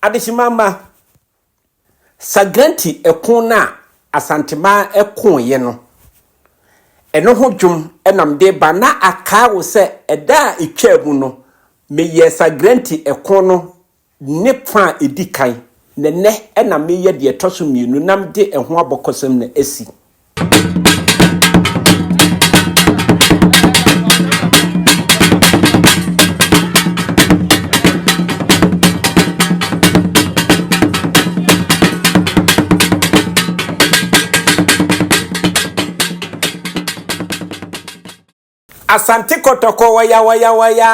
Adehyema mma, Sagranti ɛko no a Asanteman koeɛ no, ɛno ho dwom na mede reba na akae wo sɛ ɛda a ɛtwaa mu no, meyɛɛ Sagranti ɛko no ne fa a ɛdi kan, na ɛnnɛ na mereyɛ deɛ ɛtɔ so mmienu na mede ɛho abɔkɔsɛm no asi. Asante Kɔtɔkɔ wɔya wɔya wɔya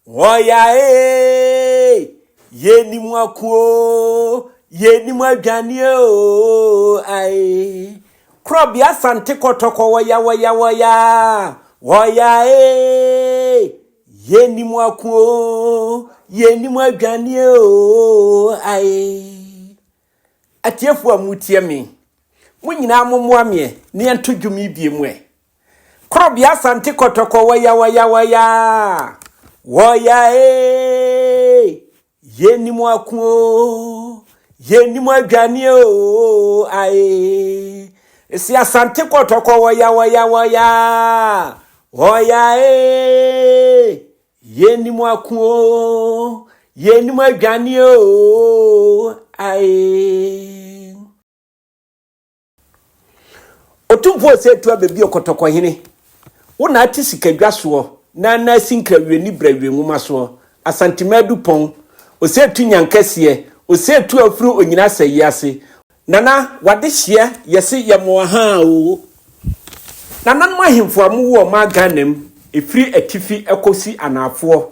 wɔya ee yɛnim ako oo yɛnim adwane oo ae Korɔbea Asante Kɔtɔkɔ wɔya wɔya wɔya wɔya ee yɛnim ako oo yɛnim adwane oo ae Atiefoɔ a motie me, mo nyinaa mommoa meɛ na yɛnto dwom yi bio mu ɛ. Korɔbea Asante Kɔtɔkɔ wɔya wɔya wɔya wɔya ee yɛnim ako oo yɛnim adwane oo ae ɛsi Asante Kɔtɔkɔ wɔya wɔya wɔya wɔya ee Yɛnnim ako oo, yɛnnim adwane oo, ae. Otumfoɔ Osei Tuah Bebio Kɔtɔkɔhene, wo na ate sikadwa soɔ na na asi nkrawieni brawie nwoma soɔ, Asantema Adupɔn, Osei Tu Nyankɛseɛ, Osei Tu a ɔfiri Onyina Asɛyi ase, Nana wadehyeɛ yɛse yɛmo ahaa oo. Nananom ahemfo a mowɔ ɔman Ghana mu ɛfiri atifi kɔsi anaafoɔ,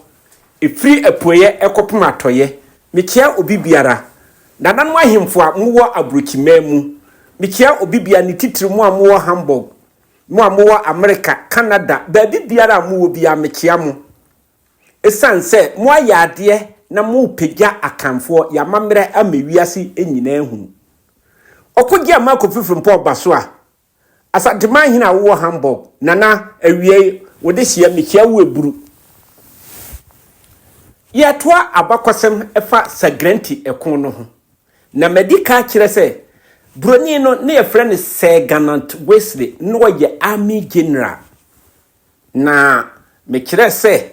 ɛfiri apueɛ kɔpem atɔeɛ, mekyea obi biara. Nananom ahemfo a mowɔ aburokyiman mu, mekyea obi biara ne titiri mo a mowɔ Hamburg, mo a mowɔ Amerika, Canada, baabi biara a mowɔ biara mekyea mo. Esiane sɛ moayɛ adeɛ na morepagya Akanfoɔ yɛn amammerɛ ama wiase nyinaa ahunu. Ɔko gye ama Kofi Frimpong ba so a, Asanteman hene a wowɔ Hamburg, Nana, awiei wo dehyeɛ mekyia wo aburu. Yɛretoa abakɔsɛm ɛfa Sagrenti ɛko no ho. Na madi ka akyerɛ sɛ Broni no ne yɛfrɛ no Sir Gernot Wesley na ɔyɛ Army General. Na mekyerɛɛ sɛ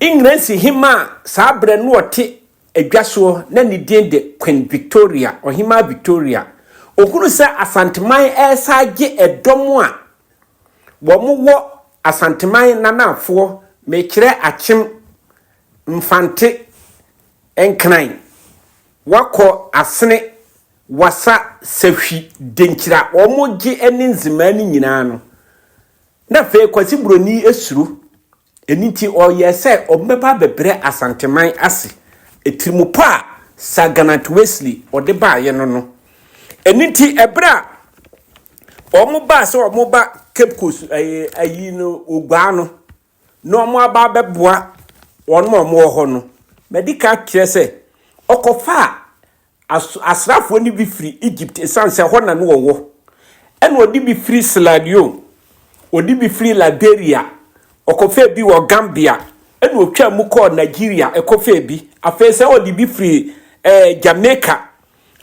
Engiresi hemmaa a saa berɛ no ɔte adwa soɔ na ne din de Queen Victoria, Ɔhemmaa Victoria, ɔhunu sɛ Asanteman resa agye ɛdɔm a wɔwɔ Asanteman nanafoɔ, mekyerɛ Akyem, Mfante, Nkran, Wakɔ, Asene, Wassa, Sahwi, Denkyira, wɔgye ne Nzemaa no nyinaa no, Na afei Kwasi Broni suro, ɛno nti ɔyɛɛ sɛ ɔbɛba abɛbrɛ Asanteman ase, atirimu pa a Sir Gernot Wesley ɔde baeɛ no no. Ɛno nti ɛberɛ a wɔn baa sɛ wɔn ba Cape Coast ɛyɛ ayi no Oguaa no, na wɔn aba abɛboa wɔn a wɔn wɔ hɔ no, madi ka kyerɛ sɛ ɔkɔfaa As asraafoɔ no bi firi Egypt ɛsiane sɛ ɛhɔ na ne wɔwɔ. Ɛna ɔde bi firi Sierra Leone, ɔde bi firi Liberia, ɔkɔfɛɛ bi wɔ Gambia, ɛna ɔtwaa mu kɔɔ Nigeria ɛkɔfɛɛ bi. Afei sɛ ɔde bi firi eh, Jamaica,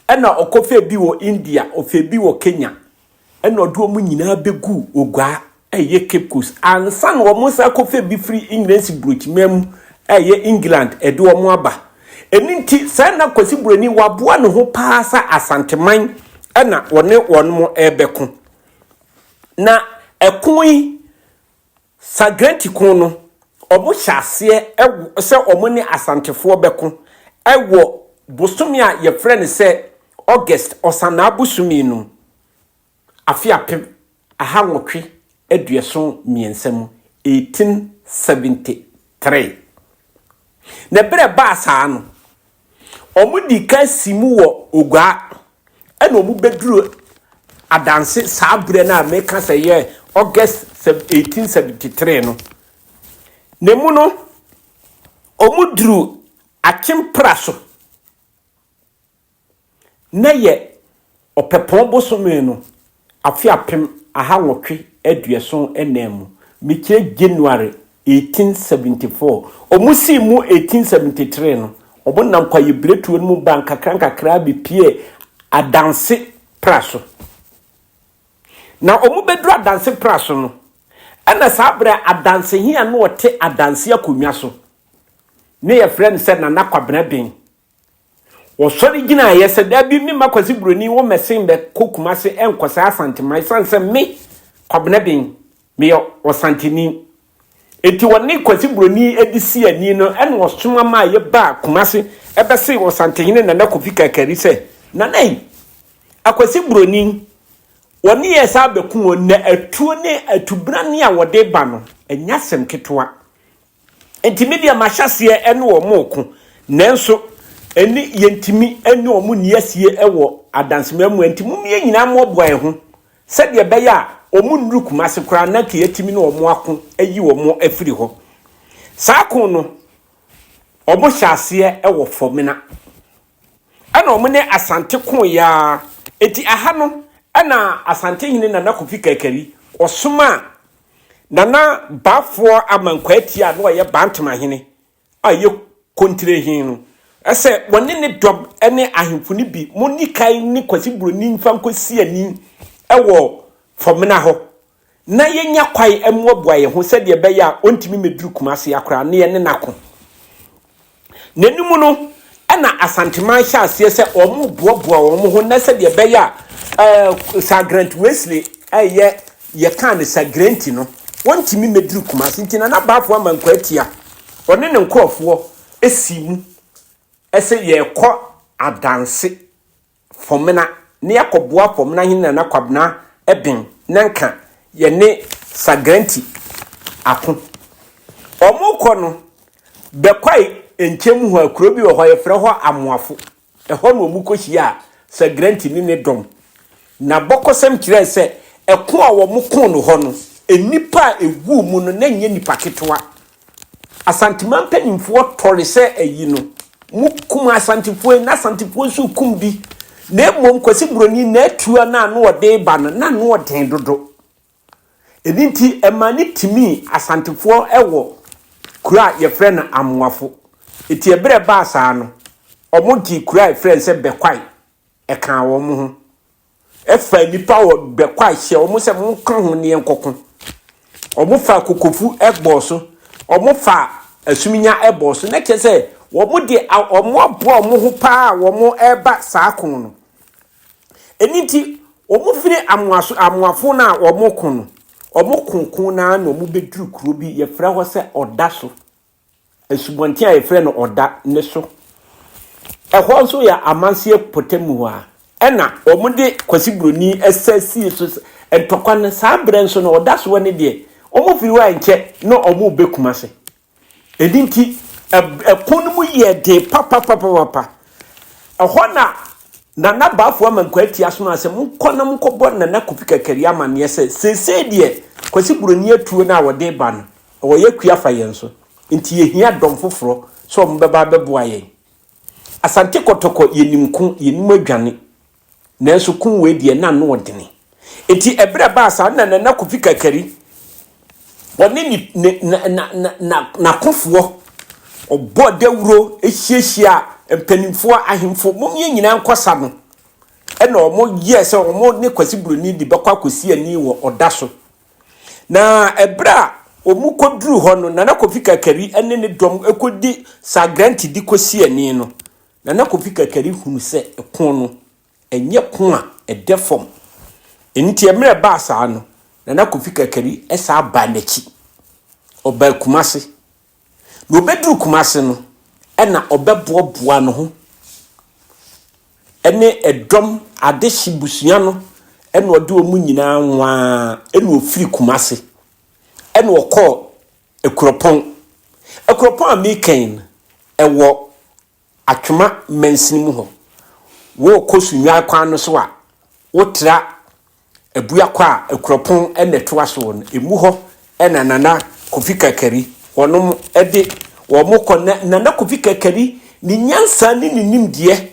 ɛna ɔkɔfɛɛ bi wɔ India, ɔfɛɛ bi wɔ Kenya. Ɛna ɔde wɔn nyinaa bɛguu Oguaa a ɛyɛ Cape Coast ansa na wɔn san kɔfɛ bi firi Engiresi Burokyiman mu a ɛyɛ England ɛde wɔn aba. Ɛno nti saa na Kwasi Buroni waboa ne ho paa sɛ Asanteman ɛna wɔne wɔn ɛrebɛko. Na ɛko yi Sagrenti ko no, wɔhyɛ aseɛ sɛ wɔn ne Asantefoɔ bɛko wɔ bosome a yɛfrɛ no sɛ August, Ɔsanaa bosome no mu, afe 1873 mu, 1873. Na berɛ ɛbaa saa no, Wɔdii kan sii mu wɔ Oguaa, ɛna wɔbɛduruu Adanse saa berɛ no a meka sɛ ɛyɛ August 1873 no. Na mu no, wɔduruu Akyempra so. Na yɛ Ɔpɛpɔn bosome no afe 1874 mu, mekyerɛ January 1874. Wɔn sii mu 1873 no, Wɔnam kwaeɛbiretuo no mu baa nkakrankakra bɛpuee Adanse pra so. Na wɔbɛduru Adanse pra so no, ɛna saa berɛ Adanse he a na ɔte Adanse akonnwa so, ne yɛfrɛ no sɛ Nana Kwabena Ben. Wɔsɔre gyinaeɛ sɛ, Dabi, memma Kwasi Buroni wo mmɛsen bɛkɔ Kumase nkɔsɛe Asanteman ɛsiane sɛ me, Kwabena Ben, meyɛ Ɔsanteni. Enti wɔne Kwasi Buroni de sii ani no, ɛna ɔsoma maa yɛbaa Kumase bɛsee Ɔsantehene Nana Kofi Kakari sɛ, Nana ei, Akwasi Buroni, wɔne yɛn san abɛko o, na atuo ne atubrane a wɔde ba no, ɛnyɛ asɛm ketewa. Enti me deɛ mahyɛ aseɛ ne wɔn reko, nanso ɛne yɛntumi ne wɔn nni asie wɔ adansema mu. Enti mom yɛn nyinaa mmoaboa yɛn ho sɛdeɛ ɛbɛyɛ a wɔn nnuru Kumase koraa na anka yɛatumi ne wɔn ako ayi wɔn afiri hɔ. Saa ko no, wɔhyɛ aseɛ wɔ Fɔmena. Ɛna wɔn ne Asante koeɛ ara. Enti aha no ɛna Asantehene Nana Kofi Kakari ɔsomaa Nana Baafoɔ Amankwaatia a na ɔyɛ Bantamahene a ɛyɛ Kontire he no sɛ wɔne ne dɔm ne ahemfo no bi monni kan ne Kwasi Buroni mfa nkɔsi ani wɔ Fɔmena hɔ na yɛnya kwan mmoaboa yɛn ho sɛdeɛ ɛbɛyɛ a ɔntumi mmɛduru Kumase akora na yɛne no ako. N'anim no, ɛna Asanteman hyɛ aseɛ sɛ wɔreboaboa wɔn ho na sɛdeɛ ɛbɛyɛ a ɛɛ Sir Grant Wesley ɛyɛ yɛkaa no Sir Grant no, wɔntumi mmɛduru Kumase. Nti Nana Bafo Amankwaa Atia, ɔne ne nkorɔfoɔ sii mu sɛ yɛrekɔ Adanse Fɔmena na yɛakɔboa Fɔmena hene Nana Kwabena Ben na nka yɛne Sagranti ako. Wɔrekɔ no, Bɛkwae nkyɛn mu hɔ a, kuro bi wɔ hɔ, yɛfrɛ hɔ Amoafo. Ɛhɔ na wɔkɔhyiaa Sagranti ne ne dɔm. N'abɔkɔsɛm kyerɛɛ sɛ ɛko a wɔkoo no hɔ no, nnipa a ɛwuu mu no, na ɛnyɛ nnipa ketewa. Asanteman mpanimfoɔ tɔre sɛ ayi no, mo kum Asantefoɔ yi, na Asantefoɔ nso rekum bi. Na mmom Kwasi Buroni n'atua no a na ɔde reba no, na ano ɔden dodo. Ɛno nti, ɛmaa ne timii Asantefoɔ wɔ kuro a yɛfrɛ no Amoafo. Enti ɛberɛ ɛbaa saa no, wɔgyee kuro a yɛfrɛ no sɛ Bɛkwae ɛkaa wɔn ho. Ɛfaa nnipa wɔ bɛkwae hyɛɛ wɔn sɛ monka ho ne yɛnkɔko. Wɔfaa kokofu bɔɔ so, wɔfaa asuminya bɔɔ so. Na kyerɛ sɛ wɔn de wɔn aboa wɔn ho paa a wɔreba saa ko no. Ɛno nti wɔn firi amoaso amoafo no a wɔko no, wɔko ko no ara na wɔbɛduru kuro bi yɛfrɛ hɔ sɛ ɔda so. asubɔnten a yɛfrɛ no Ɔda no so. Ɛhɔ nso yɛ amanseɛ pɔtam hɔ a, ɛna wɔde Kwasi Buroni ɛsɛ sii so ntɔkwa no. Saa berɛ nso no, ɔda soɔ no deɛ, wɔfiri hɔ a nkyɛ na wɔrebɛ Kumase. Ɛno nti, ɛko no mu yɛɛ den papapapapa. Ɛhɔ na Nana Bafo Amankwaa Atia somaa sɛ monkɔ na monkɔbɔ Nana Kofi Kakari amanneɛ sɛ seesei deɛ Kwasi Buroni atuo no a wɔde ba no, Wɔyɛ kua fa yɛn so, nti yɛhia dɔm foforɔ sɛ wɔn bɛba abɛboa yɛn. Asante Kɔtɔkɔ yɛnim ko, yɛnim adwane, nanso ko wei deɛ na ano ɔdene. Nti ɛberɛ ɛbaa saa na Nana Kofi Kakari, ɔne ne, ne, na, na, na, na, n'akofoɔ, ɔbɔɔ dawuro hyiahyia mpanimfoɔ, ahemfo, mom yɛn nyinaa nkɔ sa no, ɛna wɔn yɛɛ sɛ wɔn ne Kwasi Buroni de bɛkɔ akɔsi ani wɔ ɔda so. Na ɛberɛ a wɔkɔduruu hɔ no, Nana Kofi Kakari ne ne dɔm kɔdi Sagrenti de kɔsi ani no, Nana Kofi Kakari hunu sɛ ɛko no, ɛnyɛ ko a ɛdɛ fam. Ɛno nti mmerɛ ɛbaa saa no, Nana Kofi Kakari san baa n'akyi. Ɔbaa Kumase. Na ɔbɛduru Kumase no, ɛna ɔbɛboaboa ne ho ne ɛdɔm adehye busua no ɛna ɔde wɔn nyinaa nwaa ɛna ɔfiri Kumase ɛna ɔkɔɔ Akuropɔn. Akuropɔn a meka yi no, ɛwɔ Atwoma mansini mu hɔ. Worekɔ Sunyani kwan no so a, wotra Abuakɔ a Akuropɔn na ɛtoa soɔ no, ɛmu hɔ na Nana Kofi Kakari wɔnom de wɔn kɔ. Na Nana Kofi Kakari ne nyansa ne ne nimdeɛ,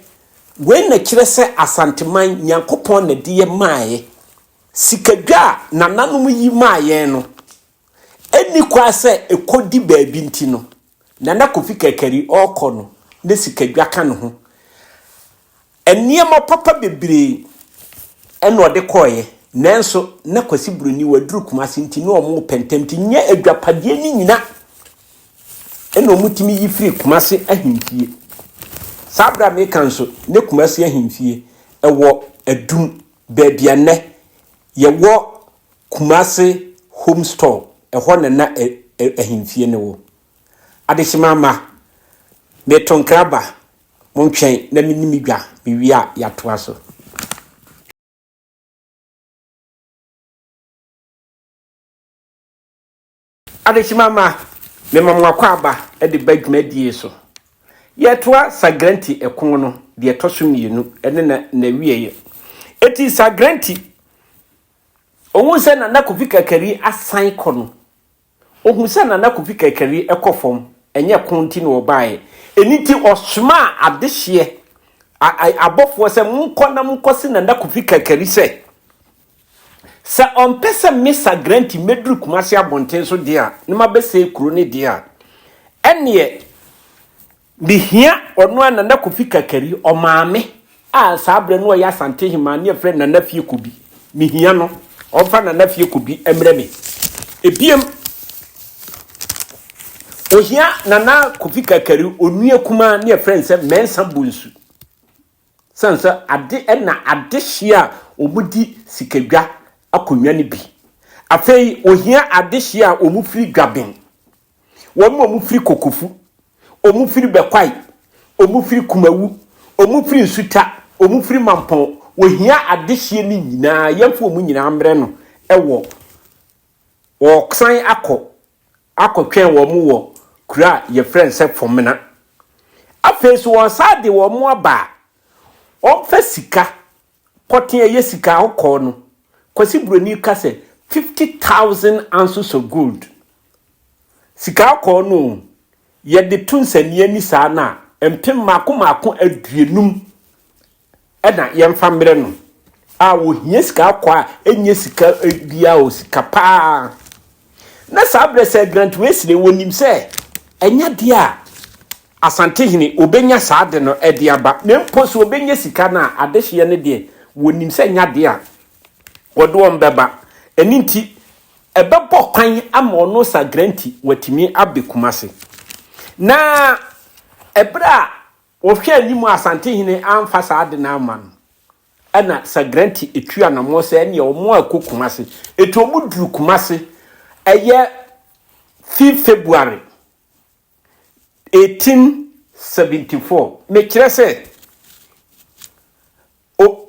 wei na kyerɛ sɛ Asanteman, Nyankopɔn na ɛde yɛ maaeɛ. Sikadwa a nananom yi maa yɛn no, ɛnni kwan sɛ ɛkɔdi baabi nti no, Nana Kofi Kakari ɔrekɔ no, na sikadwa ka ne ho. Nneɛma papa bebree na ɔde kɔeɛ, nanso na Kwasi Buroni waduru Kumasi nti na wɔrepɛ ntɛm nti nyɛ adwapadeɛ no nyina na wɔtumi yi firi Kumasi ahemfie. Saa berɛ a meka nso, na Kumasi ahemfie ɛwɔ Adum, baabi a nnɛ yɛwɔ Kumasi Home Store, ɛhɔ na na ahemfie no wɔ. Adehyema mma, meto nkra ba, montwɛn na menni me dwa, mewie a yɛatoa so. Adehyema mma, mema mo akwaaba de ba dwumadie so. Yɛretoa Sagranti ɛko no deɛ ɛtɔ so mmienu ne na n'awieɛ. Eti Sagranti, ohun sɛ Nana Kofi Kakari asan kɔ no, Ohuu sɛ Nana Kofi Kakari kɔ fam, ɛnyɛ ko nti na ɔbaeɛ. Ɛno nti ɔsomaa adehyeɛ, abɔfoɔ sɛ monkɔ na monkɔse Nana Kofi Kakari sɛ, sɛ ɔmpɛ sɛ me Sagranti mɛduru Kumasi abɔnten so deɛ a, na mabɛsɛe kuro no deɛ a, ɛnneɛ Mehia ɔno a Nana Kofi Kakari, ɔmaame a saa berɛ no ɔyɛ Asante hemaa ne yɛfrɛ Nana Fie Kobi. Mehia no, ɔmfa Nana Fie Kobi mmrɛ me. Ebiem, ohia Nana Kofi Kakari onua kumaa ne yɛfrɛ no sɛ Mɛnsa Bonsu. Sane sɛ ade na adehyeɛ a wɔdi sikadwa akonnwa no bi. Afei ohia adehyeɛ a wɔfiri Dwaben. Wɔn a wɔfiri Kokofu, wɔfiri Bɛkwae, wɔfiri Kumawu, wɔfiri Nsuta, wɔfiri Mampɔn, wɔhia adehyeɛ no nyinaa, yɛmfa wɔn nyinaa mmrɛ no wɔ, wɔsan akɔ akɔtwɛn wɔn wɔ kuro a yɛfrɛ no sɛ Fɔmena. Afei nso wɔsan de wɔn aba a, wɔmfa sika pɔtee a ɛyɛ sika kɔkɔɔ no, Kwasi Buroni ka sɛ 50,000 ounces of gold. Sika kɔkɔɔ no o, yɛde to nsania ni saa no a, mpem mmaako mmaako 50 na yɛmfa mmerɛ no. A wɔhia sika kɔkɔɔ a ɛnyɛ sika biara o, sika paa. Na saa berɛ sɛ Grant Wesley wɔnim sɛ ɛnyɛ adeɛ a Asantehene, ɔbɛnya saa ade no de aba, na mpo sɛ ɔbɛnya sika no a, adehyeɛ no deɛ, wɔnim sɛ ɛnyɛ adeɛ a wɔde wɔn bɛba. Ɛno nti, ɛbɛbɔ kwan ama ɔno Sagranti watumi abɛ Kumase. Na ɛberɛ a wɔhwɛ anim a Asantehene amfa saa ade no amma no, ɛna Sagranti tu anammɔn sɛ ɛneɛ wɔn a ɛkɔ Kumase. Ɛti wɔn duru Kumase, ɛyɛ fi February 1874, mekyerɛ sɛ,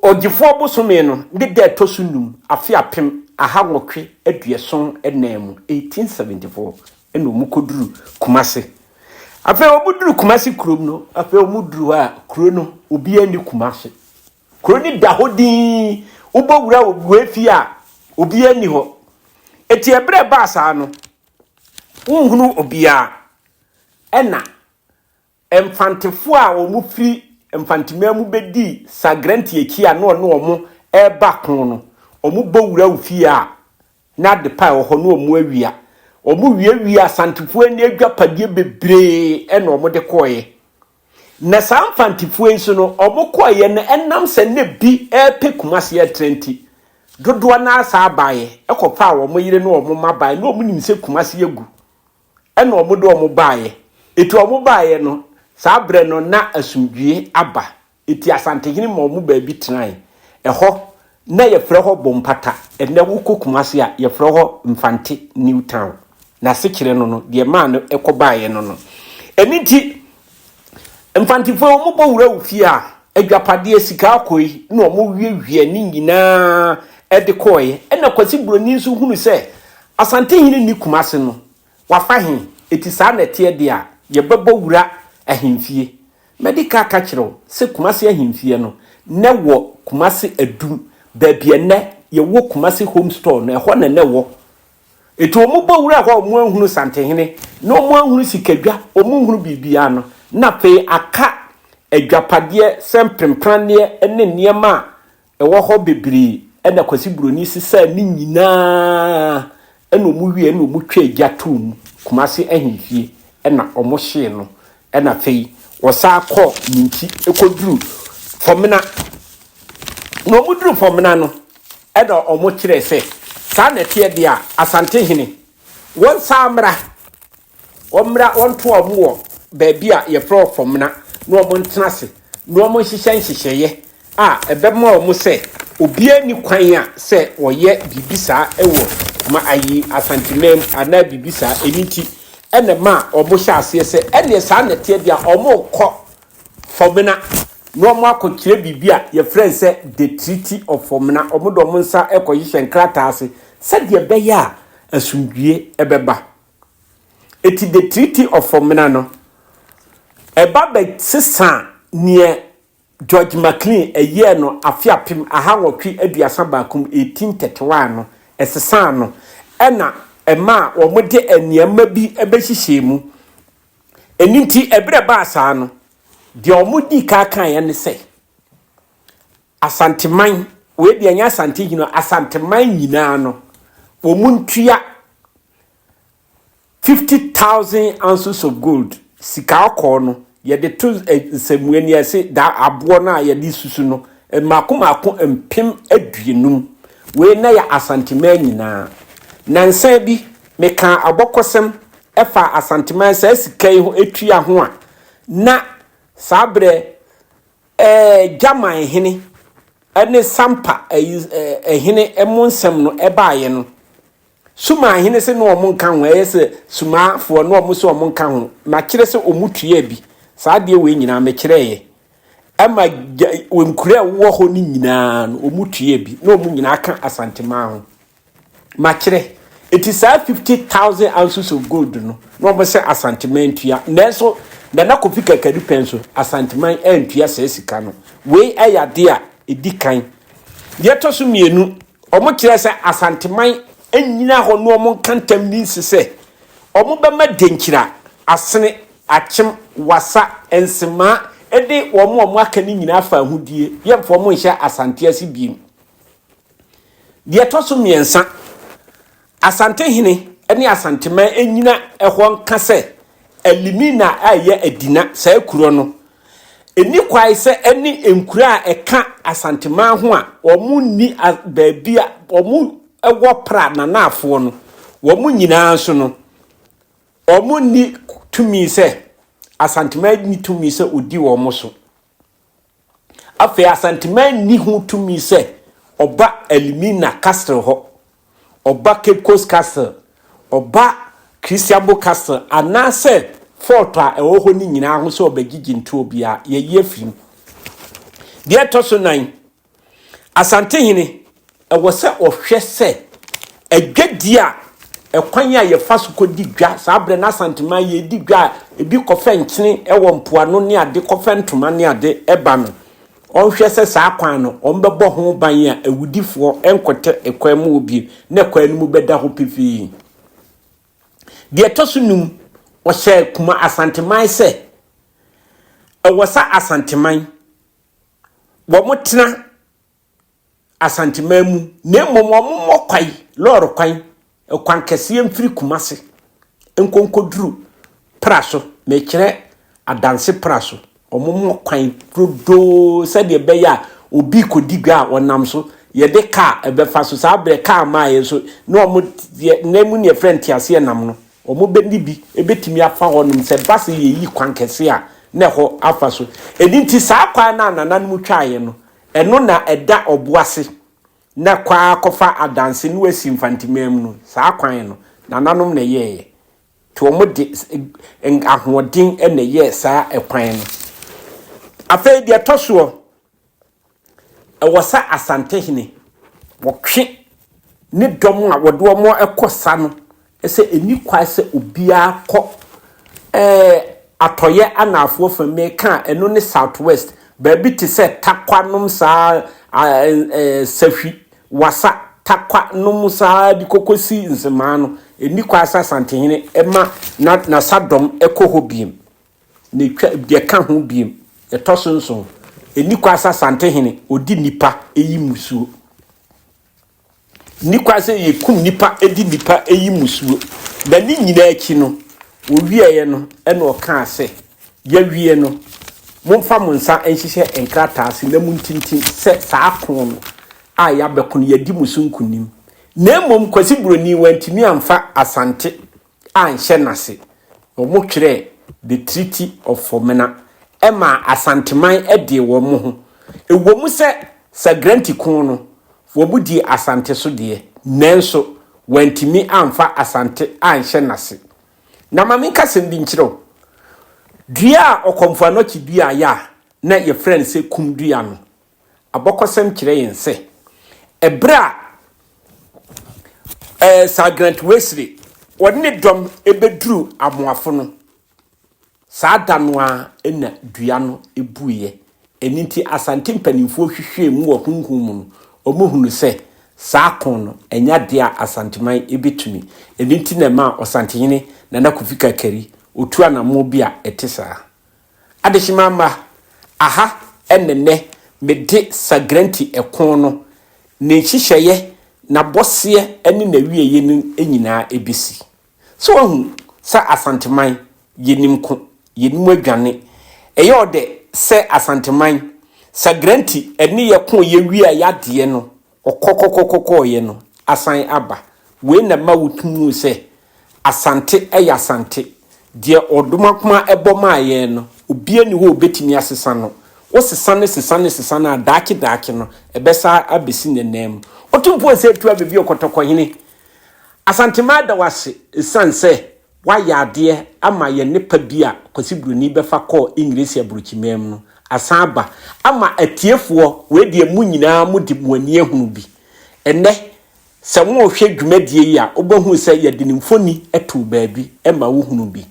Ɔgyefoɔ bosome no ne da ɛtɔ so num, afe 1874 mu, 1874, ɛna wɔn kɔduru Kumase. Afei wɔn duru Kumase kurom no, afei wɔn duru hɔ a, kuro no, obiara nni Kumase. Kuro no da hɔ dinn, wobɔ wura wɔ fie a, obiara nni hɔ. Eti ɛberɛ ɛbaa saa no, Wonhunu obiara. Ɛna Mfantefoɔ a wɔfiri Mfanteman mu bɛdii Sagrenti akyi a na ɔne wɔn reba ko no, wɔbɔ wura wo fie a, na adepa a ɛwɔ hɔ no wɔn awia. Wɔwiawia Asantefoɔ ani adwapadeɛ bebree na wɔde kɔeɛ. Na saa Mfantefoɔ yi nso no, wɔkɔeɛ no, ɛnam sɛ na bi repɛ Kumasi atra nti, dodoɔ no ara saa baeɛ kɔfaa wɔn yere ne wɔn mma baeɛ, na wɔnim sɛ Kumasi agu, ɛna wɔde wɔn baeɛ. Enti wɔn baeɛ no, saa berɛ no na asomdwoeɛ aba. Enti Asantehene maa wɔn baabi tenae. Ɛhɔ, na yɛfrɛ hɔ Bompata. Ɛnnɛ wokɔ Kumasi a, yɛfrɛ hɔ Mfante New Town. N'asekyerɛ no no, deɛ ɛmaa no kɔbaeɛ no no. Ɛno nti, Mfantefoɔ yi, wɔbɔ wura wo fie a, adwapadeɛ, sika akɔ yi, na wɔwiawia ne nyinaa de kɔeɛ. Ɛna Kwasi Buroni nso hunu sɛ Asantehene nni Kumasi no, wafa he? Enti saa na ɛteɛ deɛ a, yɛbɛbɔ wura ahemfie. Madi ka aka kyerɛ wo sɛ Kumasi ahemfie no, na ɛwɔ Kumasi Adum, baabi a nnɛ yɛwɔ Kumasi Home Store no, ɛhɔ na na ɛwɔ. Enti wɔbɔ wuraa hɔ a wɔanhunu Santehene, na wɔanhunu Sikadwa, wɔnhunu biribiara no, na afei aka adwapadeɛ sɛ mprempranneɛ ne nneɛma a Ɛwɔ hɔ bebree ɛna Kwasi Broni sesaa ne nyinaa ɛna ɔmo wie ɛna ɔmo twaa gya too mu Kumasi ahemfie ɛna ɔmo hyee no ɛna afei Wɔsan kɔɔ ne nkyi kɔduruu Fɔmena. Na wɔduruu Fɔmena no, ɛna wɔkyerɛɛ sɛ, saa na ɛteɛ deɛ a, Asantehene, wɔnsan mmra, wɔmmra wɔntoa wɔn wɔ baabi a yɛfrɛ hɔ Fɔmena na wɔntena ase na wɔnhyehyɛ nhyehyɛeɛ a ɛbɛma wɔn sɛ obiara nni kwan a sɛ wɔyɛ biribi saa wɔ ma ayi Asanteman mu anaa biribi saa. Ɛno nti ɛna ɛma wɔhyɛ aseɛ sɛ ɛneɛ saa na ɛteɛ deɛ a wɔrekɔ Fɔmena na wɔn akɔkyerɛ biribi a yɛfrɛ no sɛ The Treaty of Fɔmena. Wɔn de wɔn nsa rekɔhyehyɛ nkrataa ase sɛdeɛ ɛbɛyɛ a asomdwie bɛba. Eti The Treaty of Fɔmena no, ɛba bɛsesa neɛ George Maclean yɛɛ no afe 1831 mu, 1831 no, ɛsesaa no na ɛmaa wɔde nneɛma bi bɛhyehyɛɛ mu. Ɛno nti, ɛberɛ a ɛbaa saa no, deɛ wɔdii kan kaeɛ ne sɛ, Asanteman, wei deɛ ɛnyɛ Asantehene, Asanteman nyinaa no, wɔntua 50,000 ounces of gold, sika kɔkɔɔ no, yɛde to nsɛmua ni ɛse da aboɔ no a yɛde susu no, mmaako mmaako 50,000. Wei na yɛ Asanteman nyinaa. Nansa bi, mekaa abɔkɔsɛm ɛfa Asanteman saa sika yi ho etua ho a, na saa berɛ ɛɛ Gyaman hene ɛne Sampa ɛyi ɛhene mo nsɛm no ɛbaeɛ no, Sumaa hene se ne wɔn nka ho, ɛyɛ sɛ Sumaafoɔ ne wɔn se wɔn nka ho, makyerɛ sɛ wɔn tuaa bi, saa adeɛ wei nyinaa mekyerɛeɛ, ɛma gya, nkuro a ɛwɔ hɔ no nyinaa no wɔn tuaa bi, na wɔn nyinaa ka Asanteman ho, makyerɛ, eti saa 50,000 ounces of gold no, na wɔn sɛ Asanteman ntua, nanso Nana Kofi Kakari pɛn so, Asanteman antua saa sika no, wei ɛyɛ adeɛ a ɛdi kan. Deɛ ɛtɔ so mmienu, Wɔkyerɛɛ sɛ Asanteman nnyina hɔ na wɔnka ntam nni nse sɛ wɔbɛma Denkyira, Asene, Akyem, Wassa, Nsemaa de wɔn a wɔaka no nyinaa afa ahodie, yɛmfa wɔn nhyɛ Asante ase bio. Deɛ ɛtɔ so mmiɛnsa, Asantehene ne Asanteman nnyina hɔ nka sɛ Elimina a ɛyɛ Adina, saa kuro no, ɛnni kwae sɛ ɛne nkuro a ɛka Asanteman ho a wɔnni baabi a wɔwɔ pra nanaafoɔ no, wɔn nyinaa nso no, wɔnni tumi sɛ, Asanteman nni tumi sɛ ɔdi wɔn so. Afei Asanteman nni ho tumi sɛ ɔba Elmina Castle hɔ, ɔba Cape Coast Castle, ɔba Christianbo Castle anaasɛ fort a ɛwɔ hɔ no nyinaa ho sɛ ɔbɛgyegye ntoɔ biara. Yɛayi afiri mu. Deɛ ɛtɔ so nan, Asantehene, ɛwɔ sɛ ɔhwɛ sɛ adwadie a ɛkwan a yɛfa so kɔdi dwa saa berɛ no Asanteman yɛdi dwa a ebi kɔfɛ nkyene wɔ mpoano ne ade kɔfɛ ntoma ne ade ɛba no ɔnhwɛ sɛ saa kwan no ɔmbɛbɔ ho ban a awudifoɔ nkɔtɛ ɛkwan mu wɔ bio na ɛkwan no mu bɛda hɔ pefee. Deɛ ɛtɔ so num, ɔhyɛ Kuma Asanteman sɛ ɛwɔ sɛ Asanteman wɔtena Asanteman mu na mmom wɔmmɔ kwae, lɔɔre kwan, kwan kɛseɛ mfiri Kumase nkɔnkɔduru Pra so, mekyerɛ Adanse Pra so. Wɔmmɔ kwan dodoo sɛdeɛ ɛbɛyɛ a obi kɔdi dwa a ɔnam so, yɛde kaa ɛbɛfa so. Saa berɛ kaa maaeɛ nso na wɔn deɛ nnɛ mu neɛ frɛ nteaseɛnam no, Wɔbɛdi bi bɛtumi afa hɔnom sɛ ɛba sɛ yɛyi kwan kɛse a na ɛhɔ afa so. Ɛno nti saa kwan no a nananom twaeɛ no, ɛno na ɛda ɔbo ase na kɔ ara kɔfa Adanse na wɔasi Mfanteman mu no, saa kwan no, nananom na ɛyɛeɛ. Nti wɔde ahoɔden na ɛyɛɛ saa ɛkwan no. Afei deɛ ɛtɔ soɔ, Ɛwɔ sɛ Asantehene wɔtwe ne dɔm a wɔde wɔn kɔ sa no sɛ ɛnni kwan sɛ obiara kɔ ɛɛ atɔeɛ anaafoɔ fam meka a ɛno ne south west baabi te sɛ takwa nom saa ɛɛ sahwi wasa takwa nom saa de kɔkɔsi nsemaa no ɛnni kwan sɛ Asantehene ɛma na n'asadɔm ɛkɔ hɔ biem. Na etwa deɛ ɛka ho biem, ɛtɔ so nson, ɛnni kwan sɛ Asantehene ɔdi nnipa yi mmusuo. Nni kwan sɛ yɛkum nnipa di nnipa yi mmusuo. Na ne nyinaa akyi no, wɔwieeɛ no ɛna ɔkaa sɛ, yɛawie no. Momfa mo nsa nhyehyɛ nkrataa ase na montintim sɛ saa ko no a yɛabɛko no yɛadi mo so nkonim. Na mmom Kwasi Buroni wantumi amfa Asante anhyɛ n'ase. Wɔtwerɛɛ The Treaty of Fomena maa Asanteman dee wɔn ho. Ɛwɔ mu sɛ Sagranti ko no wɔdii Asante so deɛ, nanso wantumi amfa Asante anhyɛ n'ase. Na ma menka asɛm bi nkyerɛ wo. Dua a Ɔkɔmfo Anɔkye duaeɛ a na yɛfrɛ no sɛ kum dua no, abɔkɔsɛm kyerɛ yɛn sɛ, ɛberɛ a eh, Sir Grant Wesley wɔne ne dɔm bɛduruu Amoafo no, Saa da no ara na dua no buiɛ. Ɛno nti Asante mpanimfoɔ hwehwɛɛ mu wɔ honhom mu no, wɔhunuu sɛ saa ko no, ɛnyɛ adeɛ a Asanteman bɛtumi. Ɛno nti na ɛmaa Ɔsantehene Nana Kofi Kakari ɔtuu anammɔn bi a ɛte saa. Adehyema mma, aha na nnɛ mede Sagrenti ɛko no, ne nhyehyɛeɛ, n'abɔseɛ ne n'awieeɛ no nyinaa bɛsi. So wahu sɛ Asanteman, yɛnim ko, yɛnim adwane. Ɛyɛ ɔdɛ sɛ Asanteman, Sagranti ɛne yɛ ko yɛ wia yadeɛ no, ɔkɔkɔkɔkɔkɔɔyɛ no, asan aba. Wei na ɛma wotumi hu sɛ Asante yɛ Asante. Deɛ Ɔdomankoma bɔ maa yɛn no, obiara nni hɔ a ɔbɛtumi asesa no. Wosesa no sesa no sesa no a, daakye daakye no, ɛbɛsan abɛsi n'ananmu. Otumfoɔ Osei Tuah Bebio Kɔtɔkɔhene Asanteman da wo ase esiane sɛ woayɛ adeɛ ama yɛn nnepa bi a Kwasi Broni bɛfa kɔɔ Engiresi aburokyiman mu no asan aba ama atiefoɔ, wei deɛ mo nyinaa mode mo ani ahunu bi. Ɛnnɛ sɛ worehwɛ dwumadie yi a wobɛhunu sɛ yɛde ne mfoni too baabi ma wohunu bi.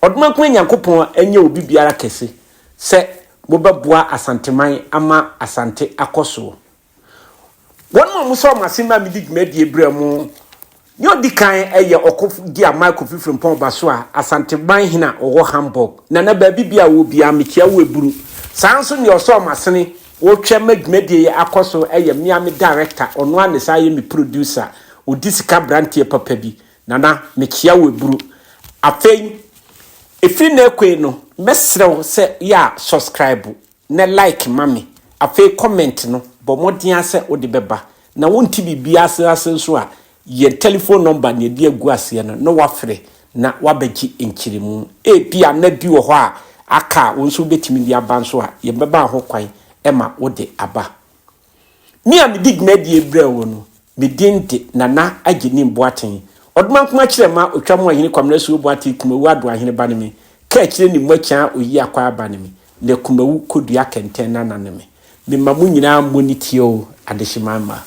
Ɔdomankoma Nyankopɔn nyɛ obi biara kɛse sɛ mobɛboa Asanteman ama Asante akɔ soɔ. Wɔn a wɔsɔɔ m'ase maa mede dwumadie brɛɛ mo. Nea ɔdi kan yɛ ɔkofo di a Michael Kofi Frimpong Basoa, Asanteman hene a ɔwɔ Hamburg. Nana, baabi biara a wowɔ biara, mekyia wo aburu. Saa ara nso nea ɔsɔɔ m'asene retwɛn ma dwumadie yi akɔ so yɛ me ara me director, ɔno ara na ɛsan yɛ me producer, ɔdi sika aberanteɛ papa bi. Nana, mekyia wo aburu. Afei, ɛfiri nnɛ rekɔ yi no, mɛsrɛ wo sɛ yɛ a subscribe na like ma me. Afei comment no, bɔ mmɔden ara sɛ wode bɛba. Na wonte biribiara ase ase nso a, yɛn telephone number na yɛde agu aseɛ no na woafrɛ na woabɛgye nkyerɛmu. Ebia na bi wɔ hɔ a aka a wo nso wobɛtumi de aba nso a, yɛbɛma wo ho kwan ma wode aba. Me a medi dwumadie brɛɛ wo no, me din de Nana Agyenim Boateng. Ɔdomankoma Kyerɛma Otwamoahene Kwamina Asuo Boateng Kumawu Adoahene ba ne me, Kaakyire ne Mmoakyaa Oyi Akwaa ba ne me, na Kumawu Kodua Kɛntɛn Nana ne me. Mema mo nyinaa mmɔ ne ti oo, Adehyeman mma.